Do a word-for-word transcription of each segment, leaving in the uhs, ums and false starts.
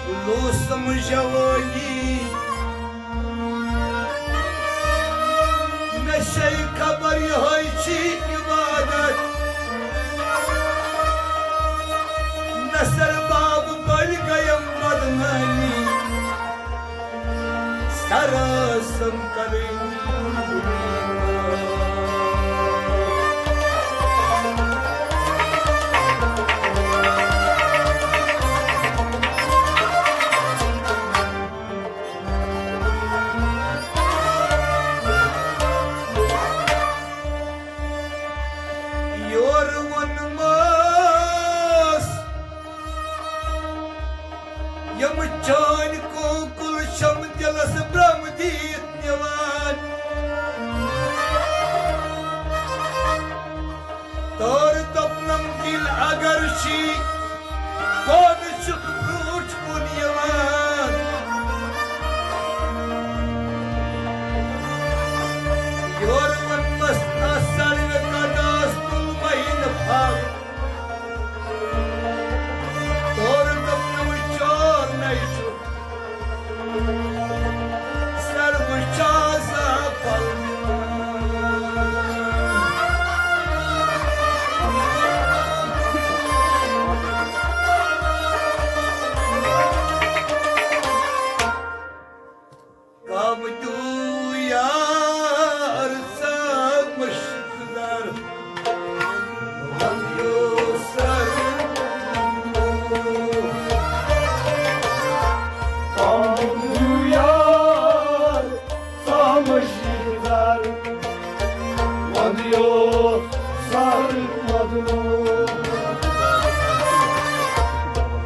لوسم جوانی، مےٚ چھے خبر یِہوٚے چھی عبادت۔ نصر باب بٔلۍ گٔیم بدنٲمی، سراسم کرٕنۍ۔ یورٕ ووٚنمس، یِم چٲنۍ کوکُل چھِم دِلس برٛم دِتھ نِوان۔ تورٕ دوٚپنم، دِل اگر چھی، کونہٕ چھُکھ برٛونٛٹھ کُن یِوان؟ یورٕ ووٚنمس، نہ سروِ کداس تُل مہینہٕ پھل۔ تورٕ دوٚپنم، چور نَے چھُ، سروٕ چھا زا پھل دِوان۔ کم دو یار سا مشکدار، وَن یو سر۔ کم دو یار سا مشکدار، وَن یو سر مدنو۔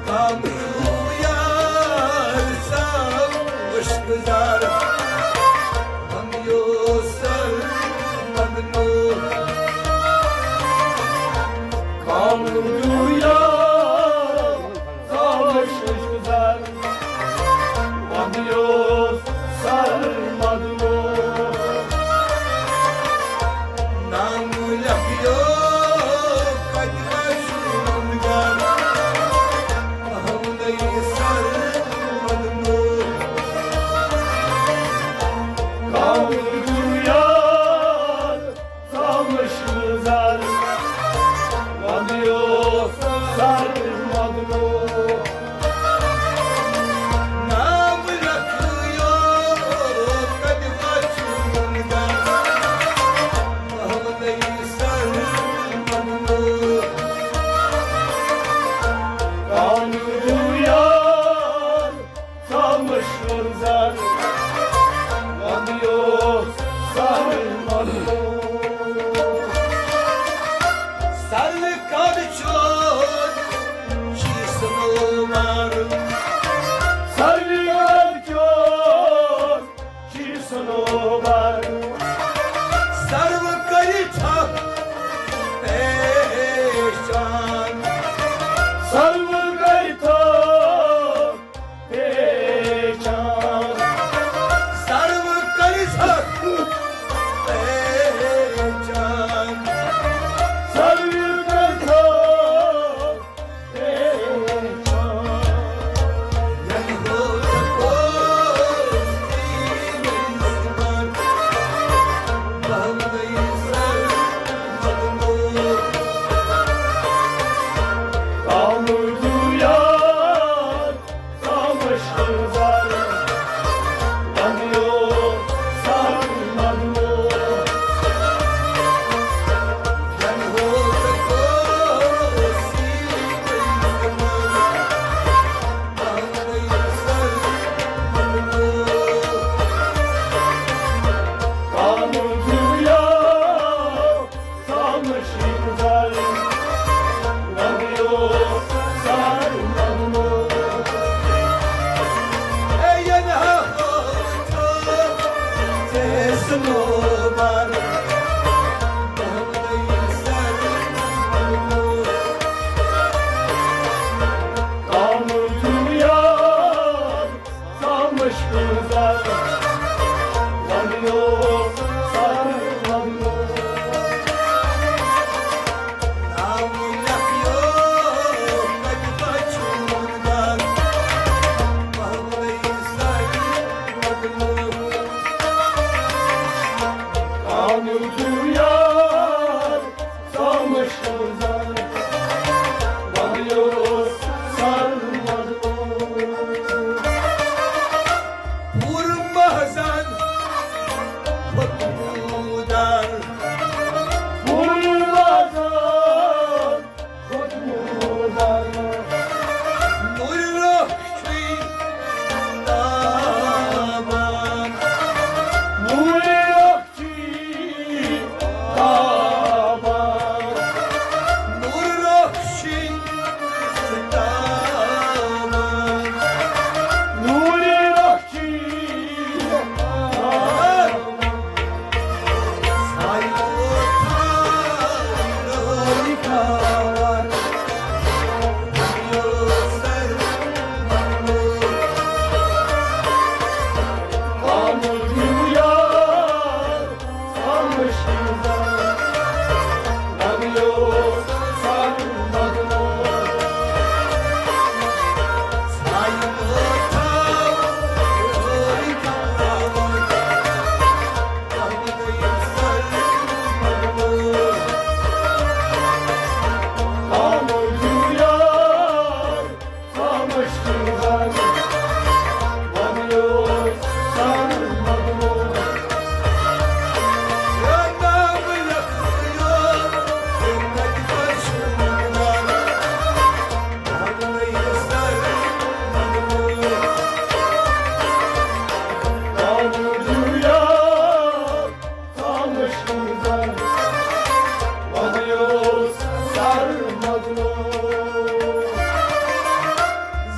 کم دو یار سا مشکدار، ہم یو سر مدنو۔ کم دو یار سا مشکدار، وَن یو سر مدنو۔ نام لیکھیو کتہِ وشُن گرٕ، ہونَے سر مدنو۔ کم دو یار سا مشکدار، وَن یو سر مدنو۔ نام لیکھیو کتہِ وشُن گرٕ، ہونَے سر مدنو۔ کم دو یار سا مشکدار، وَن یو سر مدنو۔ سر کر چون چی سنو مار۔ سر کر چون چی سنو مار۔ سرو کر تھا پہچان۔ سرو کر تھا پہچان۔ سرو کر تھا پہچان۔ سرو کر تھا پہچان۔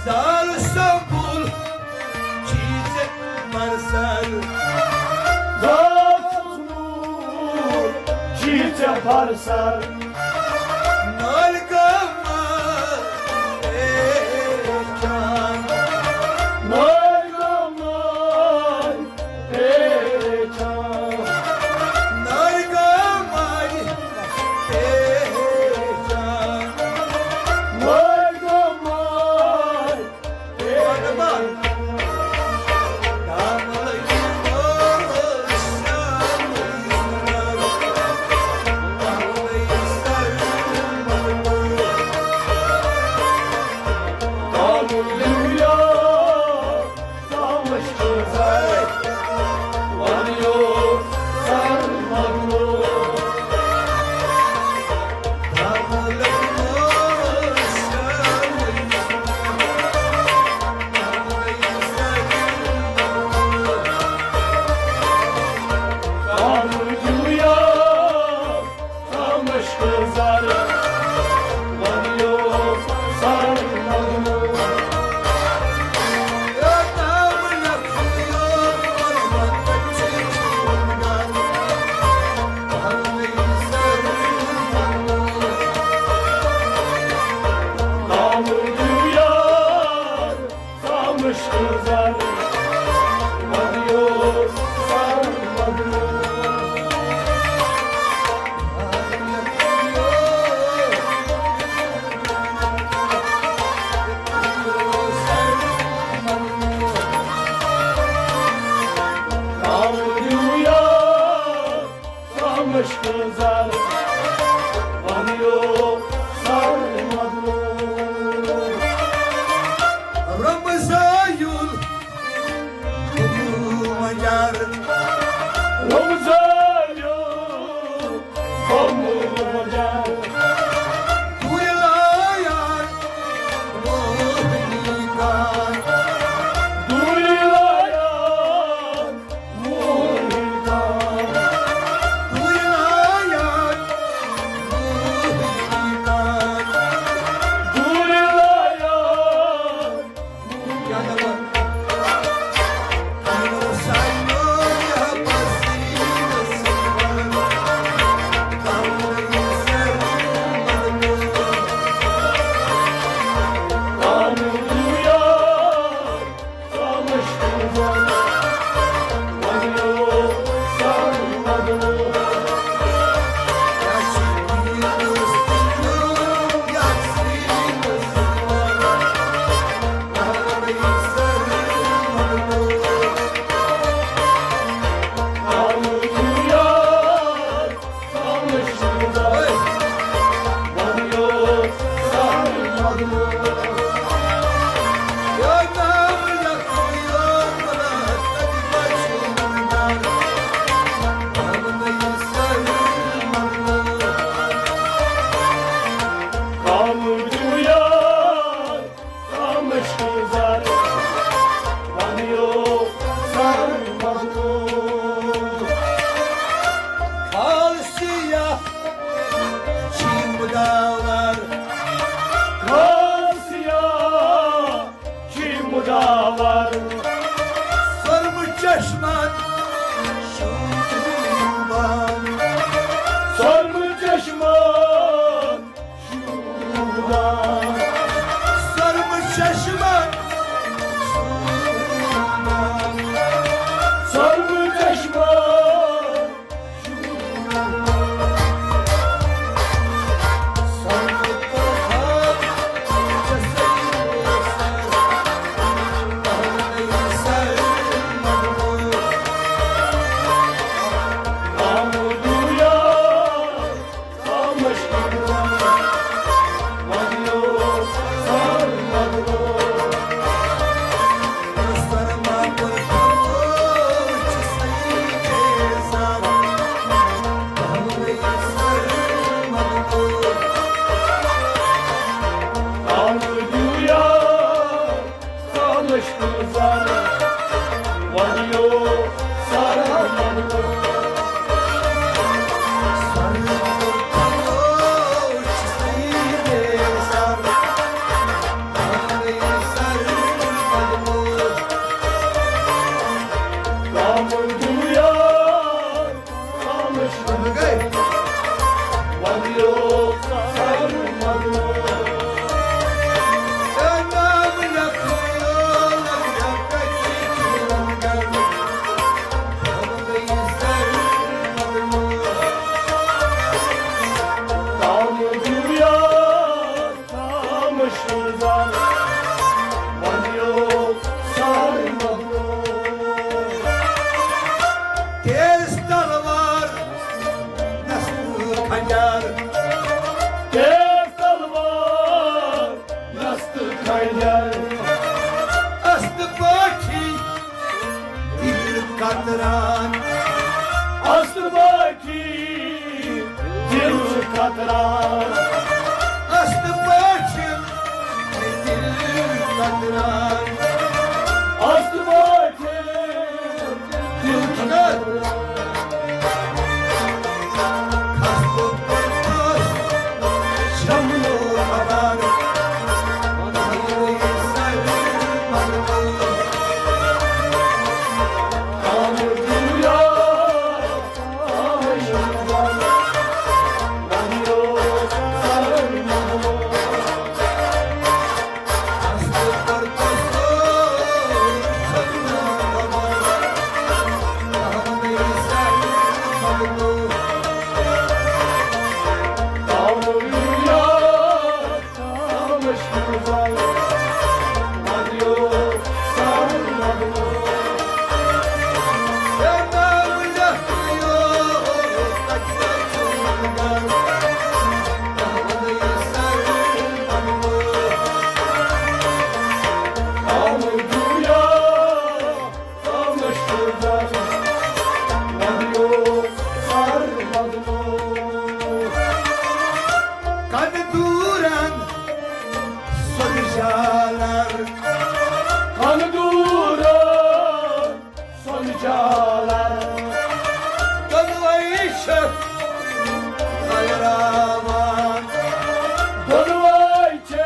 زال سمبول چھی ژےٚ برسر۔ زال سمبول چھی ژےٚ برسر۔ نالۍ گامہٕ اے جان۔ نالۍ گامہٕ اے جان۔ نالۍ گامہٕ اے جان۔ نالۍ گامہٕ رمضان یُل کُمُل مجار۔ رمضان یُل کُمُل مجار۔ دوٗرِ لایان موہنی کار۔ دوٗرِ لایان تیز تلوار، نستہٕ خنجر۔ تیز تلوار، نستہٕ خنجر۔ استہٕ پٲٹھی دِل کتران۔ استہٕ پٲٹھی دِل چھُ کتران۔ استہٕ پٲٹھۍ دِل کتران۔ استہٕ پٲٹھۍ دِل چھُ کتران۔ خستہٕ پرتس شملو خبر۔ کنہٕ دوٗرن سۄنہٕ جالر۔ کنہٕ دوٗرن سۄنہٕ جالر۔ دۄنوَے چھِ پھٔہلاوان۔ دۄنوَے چھِ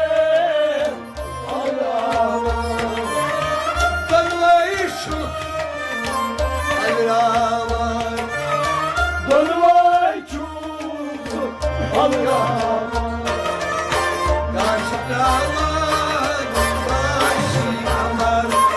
پھٔہلاوان۔ دۄنوَے چھِ پھٔہلاوان۔ دۄنوَے چھِ پھٔہلاوان۔ گاشہِ ترٛاوان، گاشہِ اَمر۔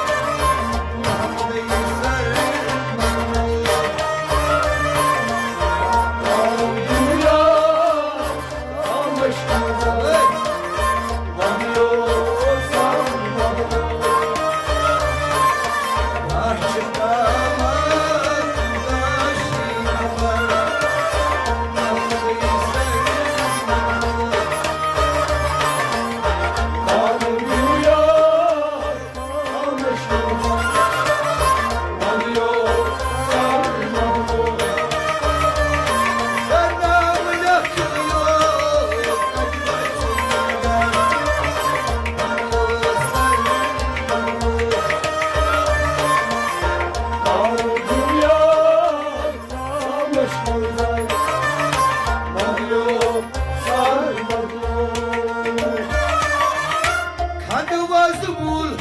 کھنٛڈٕ وۄزمُل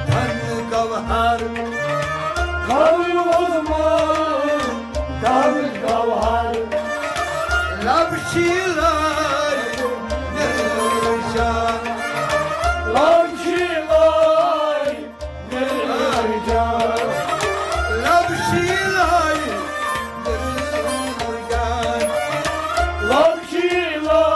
دھن گوہر۔ کھنٛڈٕ وۄزمُل دھن گوہر۔ لب چھِ لارِ نِرجان۔ لب چھِ لارِ نِرجان۔ لب چھِ لارِ نِرجان۔ لب چھِ لارِ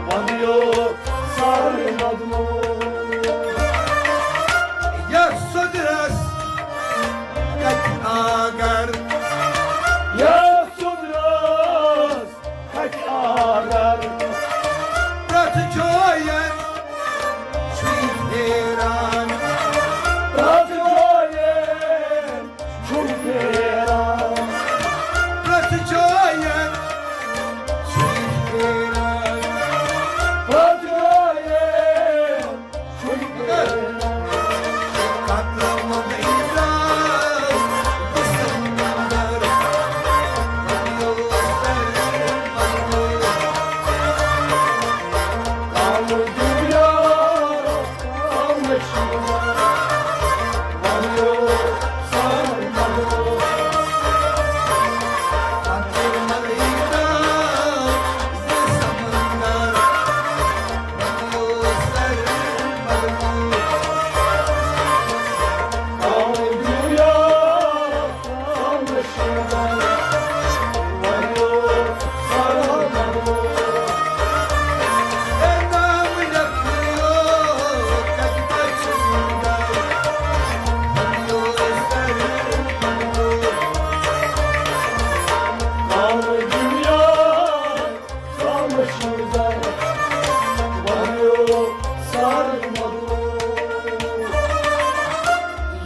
وَنیو سارے مظلوم۔ یَتھ سوٚدرَس کَتہِ آگر؟ یَتھ سوٚدرَس کَتہِ آگر؟ پرٛٮ۪تھ جایَن چھُے پھیران۔ پرٛٮ۪تھ جایَن چھُے پھیران۔ پرٛٮ۪تھ جایَن چھُے پھیران۔ پرٛٮ۪تھ جایَن چھُے پھیران۔ قدمہٕ منٛدٕے درٛاو بہٕ سمندر۔ وَنیو سر، وَنیو۔ کامہٕ دُنیا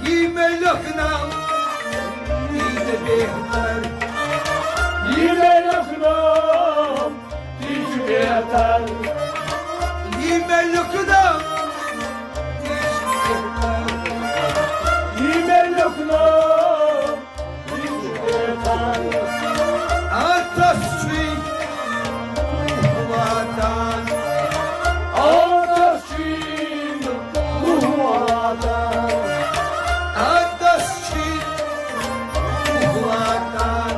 یی مےٚ لیوٚکھنم، یی مےٚ بہتر۔ یی مےٚ لیوٚکھنم، یی چھُ بہتر۔ یی مےٚ لیوٚکھنم، یی چھُ بہتر۔ یی مےٚ لیوٚکھنم، یی چھُ بہتر۔ اتس چھُے واتان۔ اتس چھُے واتان۔ اتس چھُے واتان۔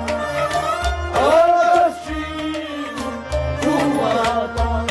اتس چھُے واتان۔